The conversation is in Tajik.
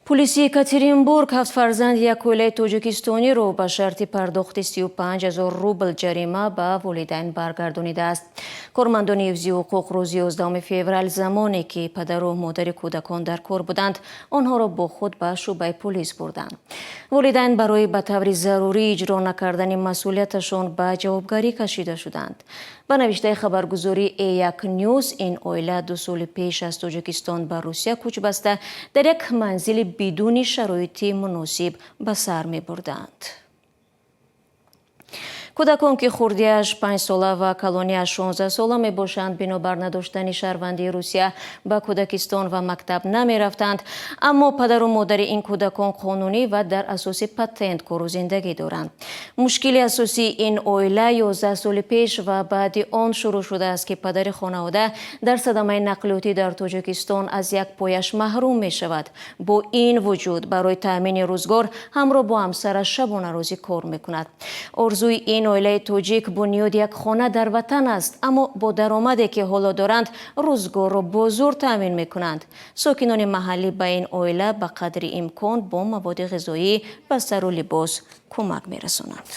Пулиси Екатеринбург ҳафт фарзанди як оилаи тоҷикистониро ба шарти пардохти 35 000 рубл ҷарима ба волидайн баргардонидааст. Кормандони ҳифзи ҳуқуқ рӯзи 11 феврал, замоне ки падару модари кӯдакон дар кор буданд, онҳоро бо худ ба шӯъбаи полис бурданд. Волидайн барои ба таври зарурӣ иҷро накардани масъулияташон ба ҷавобгарӣ кашида шуданд. Ба навиштаи хабаргузории А1 Ньюс, ин оила 2 соли пеш аз Тоҷикистон ба Русия кӯч баста, дар як манзили бидуни шароити муносиб ба сар мебурданд. Кӯдакон, ки хурдиаш 5-сола ва калониаш 16-сола мебошанд, бинобар надоштани шаҳрвандии Русия ба кӯдакистон ва мактаб намерафтанд. Аммо падару модари ин кӯдакон қонунӣ ва дар асоси патент кору зиндагӣ доранд. Мушкили асосии ин оила 11 соли пеш ва баъди он шурӯъ шудааст, ки падари хонавода дар садамаи нақлиётӣ дар Тоҷикистон аз як пояш маҳрум мешавад. Бо ин вуҷуд барои таъмини рӯзгор ҳамроҳ бо ҳамсараш шабонарӯзӣ кор мекунад. Орзуи ин оилаи тоҷик бунёди як хона дар ватан аст, аммо бо даромаде, ки ҳоло доранд, рӯзгорро бо зӯр таъмин мекунанд. Сокинони маҳаллӣ ба ин оила ба қадри имкон бо маводи ғизоӣ ва сару либос кӯмак мерасонанд.